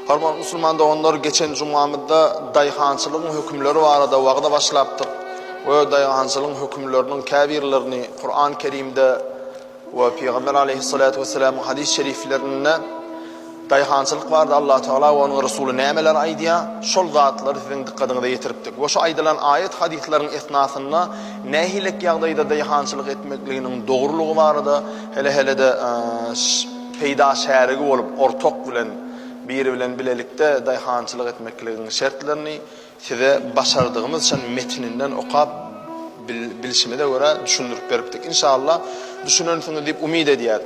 Hormatly musulman doganlar, geçen jumamyzda daýhançylygyň hökümleri barada wagza başlapdyk we daýhançylygyň hökümleriniň käbirlerini Kuran Kerimde we Pygamber aleýhissalatu wessalamyň hadys şeriflerinde daýhançylyk barada Allah Tagala we onuň Resuly nämeler aýdýar, şol zatlary siziň dykgadyňyza ýetiripdik. We şu aýdylan aýat hadyslaryň esnasynda nähilek ýagdaýda daýhançylyk etmekliginiň dogrulygy barada hele-hele-de peýda şärigi bolup ortak bilen biri bilen bilelikde daýhançylyk etmekligiň şertlerini Size başardygymyzça metininden okap bilşimize görä düşündirip beripdik. Inşallah düşünensiňiz diýip umyt edýäs.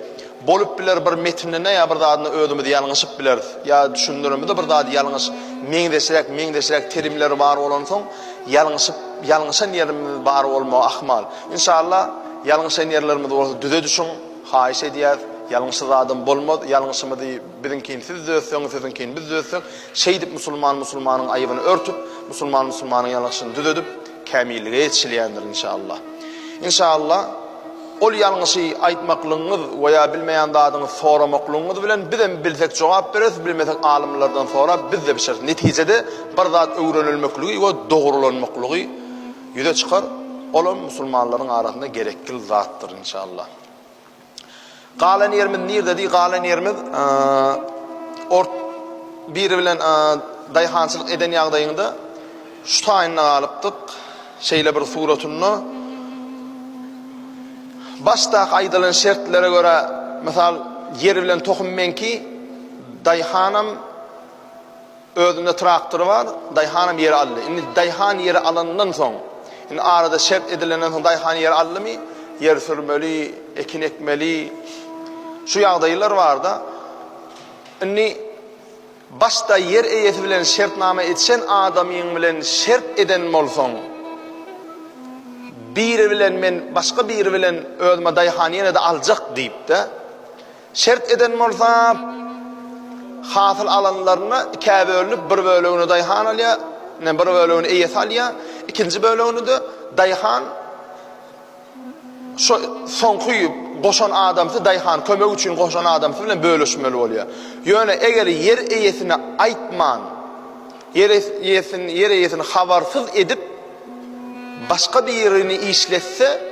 Bolup biler bir metininde ýa bir zadynda özümiz ýalňyşyp bileris. Ýa düşündiremizde bir zady ýalňyş meňzeşräk meňzeşräk terimleri bar bolansoň ýalňyşyp ýalňyşan ýerimiz bar bolmagy ahmal. Inşallah ýalňyşan ýerlerimiz bolsa düzedişiň haýyş edýäs. Ýalňyşsyz adam bolmaz. Ýalňyşymyzy biziňkini siz düzetseňiz siziňkini biz düzetsek Şeýdip musulman musulmanyň aýybyny örtüp, musulman musulmanyň ýalňyşyny düzedip, kämillige ýetişilýändir inşallah. Inşallah, ol ýalňyşy aýtmaklygyňyz we ýa bilmeýän zadyňyzy soramaklygyňyz bilen bizem bilsek jogap bereris, bilmesek alymlardan sorap biz-de bişeris. Netijede bir zat öwrenilmekligi we dogrulanmaklygy ýüze çykar, olam musulmanlaryň arasynda gerekli zatdyr inşallah. Galan ýerimiz nirdedi? Galan ýerimiz ort biri bilen daýhançylyk eden ýagdaýyňda şu taýynda galypdyk. Şeýle bir suratynda başdaky aýdylan şertlere görä, mysal, ýer bilen tohum meňki, daýhanam Özünde traktory bar, daýhanam ýeri aldy. Indi daýhan ýeri alandan soň, indi arada şert edilenden soň daýhan ýeri aldymy, ýer sürmeli, ekin ekmeli. Şu ýagdaýlar barda. Indi başda ýer eýesi bilen şertnama etişen adamyň bilen şert eden bolsaň, biri bilen men başga biri bilen özüme daýhan ýene-de aljak diýip-de, Şert eden bolsa, hasyl alanlarynda ikä bölünip, bir bölegini daýhan alýar, ine, bir bölegini eýesi alýar, ikinji bölegini-de daýhan şo soňky goşan adamsy, daýhan kömek üçin goşan adamsy bilen bölüşmeli bolýar. Ýöne eger ýer eýesine aýtman, ýer eýesini, ýer eýesini habarsyz edip, başga birini işletse,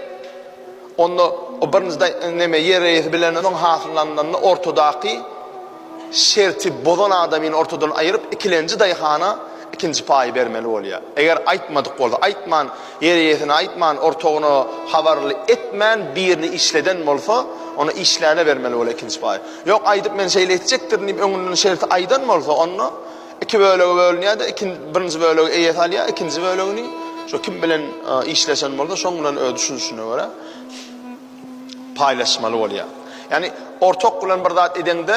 Onda o birinji neme ýer eýesi bilenden soň hasyllanylanda ortadaky şerti bozan adamyny ortadan aýyryp ikilenji daýhana ikinji paýy bermeli bolýar. Eger aýtmadyk bolsa, aýtman ýer eýesine aýtman ortagyna habarly etmän birini işleden bolsa, onda işläne bermeli bolýar ikinji paýy. Ýok aýdyp men şeýle etjekdirin diýip öňünden şerti aýdan bolsa onda Iki bölege bölünýär-de, birinji bölegi eýesi alýar, ikinji bölegini şo kim bilen işleşen bolsa, şoň bilen öz düşünişine görä paýlaşmaly bolýar. Ýagny ortak bilen bir zat edeňde,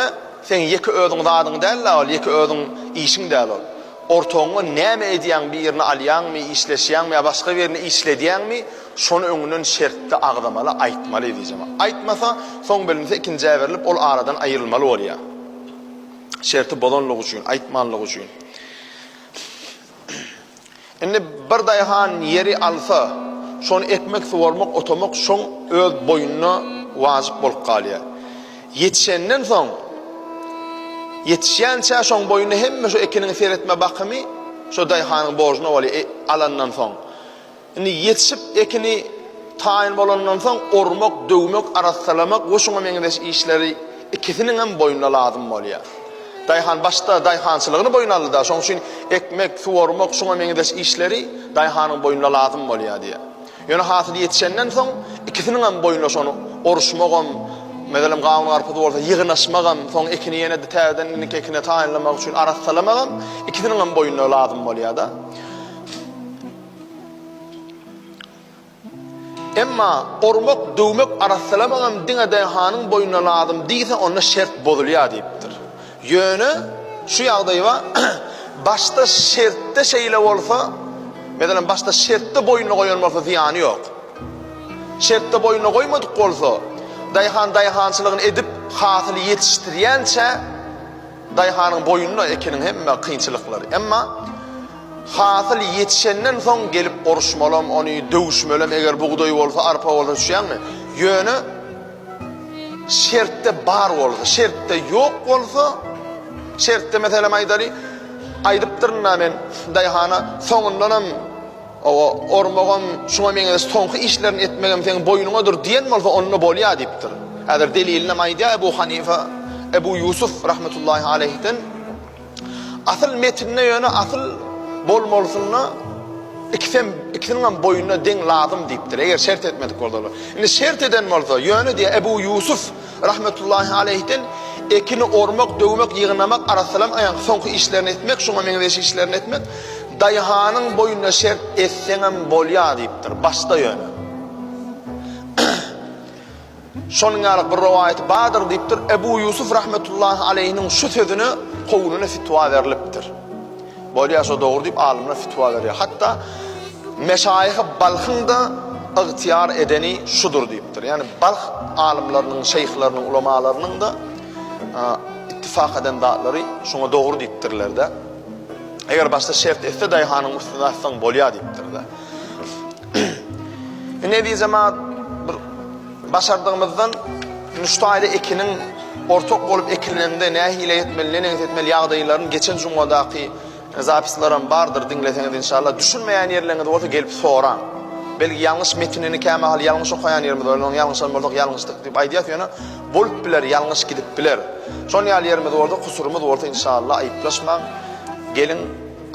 seň ýeke özüň zadyň däl-de ol, ýeke özüň işiň däl ol. Ortagyňa näme edýäň, birini alýaňmy, işleşýäňmi ýa başga birini işledýäňmi, şony öňünden şertde agzamaly, aýtmaly diýjek. Aýtmasa, soň bilinse ikinjä berlip, ol aradan aýrylmaly bolýar. Şerti bozanlygy üçin, aýtmanlygy üçin. Indi bir daýhan ýeri alsa, şony ekmek, suwarmak, otamak şoň öz boýnuna wajyp bolup galýar. Ýetişenden soň, ýetişýänçä şoň boýnuna hemme şo ekiniň seretme bakymy şo daýhanyň borjuna bolýar, e, alandan soň. Indi ýetişip ekini taýyn bolandan soň ormak, döwmek, arassalamak we şuňa meňzeş işleri ikisiniňem boýnuna lazym bolýar. Daýhan başda daýhançylygyny boýun aldy-da, şonuň üçin ekmek, suwarmak, şuňa meňzeş işleri daýhanyň boýnuna lazym bolýar diýýär. Ýöne hasyl ýetişenden soň ikisiniňem boýnuna şony oruşmagam, meselem gawun-garpyz bolsa ýygnaşmagam, soň ekini ýene-de täzeden indiki ekine taýynlamak üçin arassalamagam ikisiniňem boýnuna lazym bolýar-da. Emma ormak, döwmek, arassalamagam diňe daýhanyň boýnuna lazym diýse, onda şert bozulýar diýipdir. Ýöne şu ýagdaý bar, başda şertde şeýle bolsa, meselem, başda şertde boýnuna goýan bolsa zyýany ýok. Şertde boýnuna goýmadyk bolsa, daýhan daýhançylygyny edip, hasyly ýetişdirýänçä, Daýhanyň boýnuna ekiniň hemme kynçylyklary. Emma hasyl ýetişenden soň gelip oruşmalam, ony döwüşmelem, eger bugdaý bolsa, arpa bolsa düşýäňmi? Ýöne şertde bar bolsa, şertde ýok bolsa, Şertde meselem aýdaly, aýdypdyryn-da men daýhana, soňundanam oba ormagam, şuňa meňzeş soňky işlerini etmegem seň boýnuňadyr diýen bolsa, onda bolýar diýipdir. Häzir delilinem aýdýar Ebu Hanifa, Ebu Ýusuf rahmetullahi aleýhden. Asyl metinde ýöne asyl bolmalysynda ikisem ikisiniňem boýnuna deň lazym diýipdir. Eger şert etmedik bolsalar. Indi şert eden bolsa, ýöne diýýär Ebu Ýusuf rahmetullahi aleýhden ekini ormak, döwmek, ýygnamak, arassalamak, ýagny soňky işlerini etmek, şuňa meňzeş işlerini etmek daýhanyň boýnuna şert etseňem bolýar diýipdir. Başda ýöne. Şonuň ýaly bir rowaýaty bardyr diýipdir. Ebu Ýusuf rahmetullahi aleýhiniň şu sözüne kowluna fitwa berlipdir. Bolýar şo dogry diýip alymlar fitwa berýär. Hatda meşaýyhy Balhyň-da ygtyýar edeni şudur diýipdir. Ýagny Balh alymlarynyň, şeýhleriniň, ulamalarynyň-da ittifak eden zatlary şuňa dogry diýipdirler-de. Eger başda şert etse daýhanyň üstüne atsaň bolýar diýipdir-de. Indi eziz jemagat bir başardygymyzdan nuştaýda ekiniň ortak bolup ekileninde nähili etmeli, neneňsi etmeli ýagdaýlaryny geçen jumadaky zapislaram bardyr diňleseňiz inşallah. Düşünmeýän ýerleriňiz bolsa gelip soraň. Belki ýalňyş metinini kämahal ýalňyş okaýan ýerimiz bar. Ony ýalňyşan bolsak ýalňyşdyk diýip aýdýas ýöne bolup biler, ýalňyş gidip biler. Şon ýaly ýerimiz bolsa, kusurymyz bolsa inşallah aýyplaşmaň. Geliň,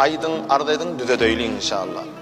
aýdyň, arz ediň, düzedeýliň inşallah.